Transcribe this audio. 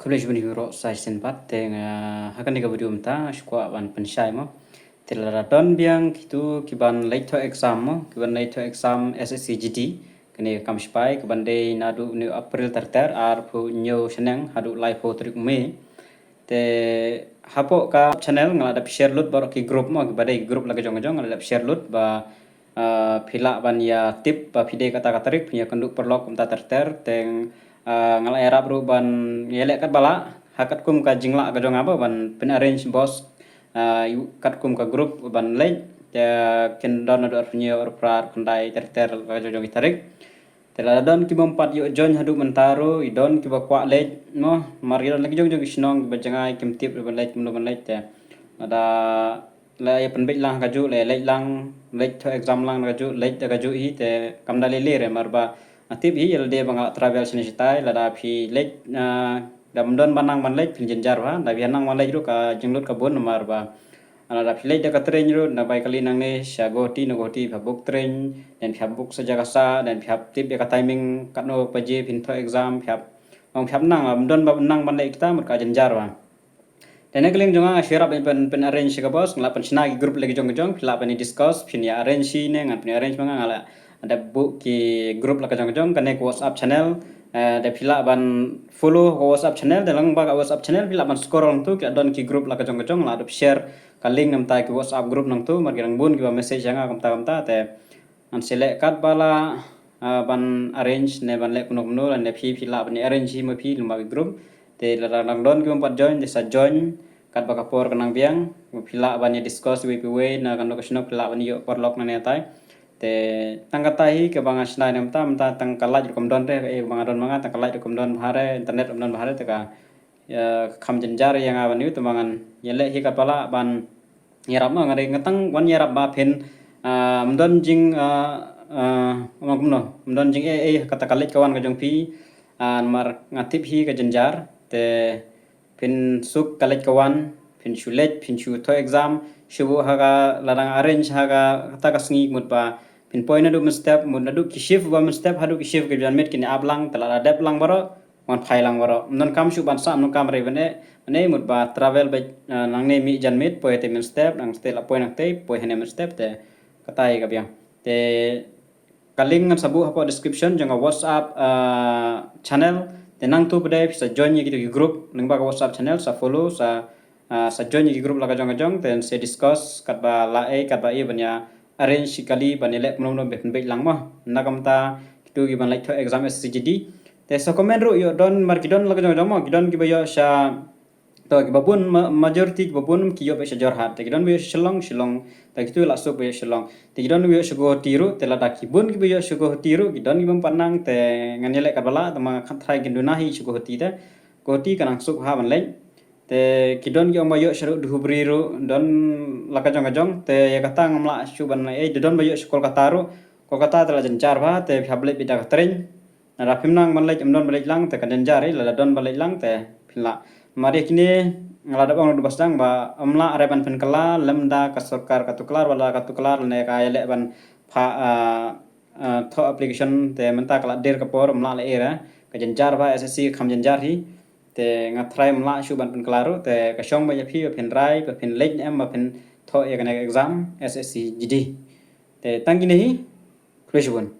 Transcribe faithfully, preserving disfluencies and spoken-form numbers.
Khublei shibun ïa phi baroh sa shisien pat, te nga ha kane ka video mynta shu kwah ban pynshai mo. Te lada don biang kito kiban leit thoh exam mo, kiban leit thoh exam S S C G D, kane ka kam sipai, kaban dei naduh une u April ter ter, arphew hynñiew shaneng haduh laiphew tarik May. Te hapoh ka channel nga la dep share lut baroh ki group mo, kiba dei ki group la ka jong ka jong nga la dep share lut ba, ah, phi lah ban ïa tip ba phi dei kata ka tarik, phin ïa kynduh paralok kumta ter ter, te, ah, nga la ïarap ruh ban ïaleh katba lah ha katkum ka jinglah ka jong nga ba ban pyn arrange bos, ah, ïa katkum ka group ban leit, te kin don naduh arphew hynñiew, arphew phra, arphew khyndai ter ter la ka jong ka jong ki tarik. Te lada don kibym pat ïoh join haduh mynta ruh, i don kiba kwah leit mo, namar ki don la ki jong jong ki shnong kiba jngai, kim tip ruh ban leit, kumno ban leit, te lada la ïa pynbeit lang kajuh, la ïa leit lang, leit thoh exam lang kajuh, leit da kajuh hi, te kam da lei lei re, namar ba nga tip hi ïa lade ba nga la travel shane shatai, lada phi leit, ah, da ym don ba nang ban leit phin jynjar bha, da phi nang ban leit ruh ka jinglut ka bun, namar ba lada phi leit da ka train ruh, na bai kali nangne sha Guwahati, na Guwahati phi hap book train, then phi hap book sa jaka sah, then phi hap tip ïa ka timing katno baje phin thoh exam, phi hap, ong phi hap nang, ym don ba nang ban leit kita, mut ka jynjar bha. Te na ka liang jong nga nga shu ïarap ban pyn, pyn arrange ka bos, nga la pynshna ki group la ki jong ka jong, phi lah ban ïa discuss, phin ïa arrange hi ne, ngan pyn arrange ma nga, nga la dep buh ki group la ka jong ka jong, kane ka WhatsApp channel, eh, da phi lah ban follow ka WhatsApp channel, da lyngba ka WhatsApp channel phi lah ban scroll nangtu, ki la don ki group la ka jong ka jong, la dep share ka link namar ki WhatsApp group nangtu, namar ki dang bun kiba message ïa nga kumta kumta, te ngan sa leh katba lah, ah, ban arrange ne ban leh kumno kumno, lane phi, phi lah ban arrange hi ma phi lyngba ki group. Te lada dang don kibym pat join, te sa join katba ka por ka nang biang, phi lah ban ïa discuss iwei pa iwei, na kano ka shnong phi lah ban ïoh paralok nangne nantai. Te tang kata hi kaba nga shna mynta, mynta tang ka light ruh kam don te, eh, ba nga don ma nga, tang ka light ruh kam don bha re, internet ruh kam don bha re, te ka, ïa, kham jynjar ïa nga ban ïoh, te ba ngan ïaleh hi katba lah ban ïarap ma nga, nga tang wan ïarap ba phin, ah, ym don jing, ah, ah, ong kumno, ym don jing eh, eh, kata ka leit ka wan ka jong phi, ah, namar nga tip hi ka jynjar, te phin suk ka leit ka wan, phin shu leit, phin shu thoh exam, shu buh ha ka, la dang arrange ha ka, kata ka sngi, mut ba phin poi naduh mynstep, mut naduh ki shift ba mynstep haduh ki shift kiba jan miet kin ap lang, te lada dep lang baroh, wan phai lang baroh. Ym don kam shuh ban sah, ym don kam re ban eh, ban eh, mut ba travel ba, eh, nangne mih jan miet, poi te mynstep, nangte la poi nangte, poi hangne mynstep, te kata hi ka biang. Te ka link ngan sa buh hapoh description jong ka WhatsApp, eh, channel. Te nangtu pat de phi sa join ïa kito ki group lyngba ka WhatsApp channel, sa follow, sa, ah, sa join ïa ki group la ka jong ka jong, te sa discuss katba lah ei, katba ei ban ïa arrange shi kali ban ïaleh kumno kumno ban pynbeit lang mo. Na ka bynta kito kiban leit thoh exam S S C G D. Te sa comment ruh ïoh don, namar ki don la ka jong ka jong mo, ki don kiba ïoh sha, to kiba bun, ma-, majority kiba bun ki ïoh beit sha Jorhat. Te ki don ba ïoh sha Shillong, Shillong. Te kito la suk ba ïoh Shillong. Te ki don ba ïoh sha Guwahati ruh, te lada ki bun kiba ïoh sha Guwahati ruh, ki don kibym pat nang, te ngan ïaleh katba lah, te ma khan trai kin duna hi sha Guwahati te. Guwahati ka nang suk ha ban leit. Te ki don ki ong ba ïoh sha ruh Dhubri ruh, don la ka jong ka jong, te ïa kata ngam lah shuh ban ei, te don ba ïoh sha Kolkata ruh. Kolkata te la jynjar bha, te phi hap leit beit da ka train. Lada phim nang ban leit, ym don ba leit lang, te ka jynjar hi, lada don ba leit lang, te phin lah. Namar ïa kine, nga la dep ong ruh ba sdang ba, ym lah re ban pynkylla, lymda ka sorkar ka tuklar, wat la ka tuklar, lane ka ïaleh ban pha, ah, ah, thoh application, te mynta ka la der ka por, ym lah leh ei re, ka jynjar bha, S S C kham jynjar hi. Te nga trai ym lah shuh ban pynkylla ruh, te ka shong ba ïa phi, ba phin rai, ba phin leit ne em, ba phin thoh ïa kane ka exam, S S C G D. Te tang kine hi, khublei shibun.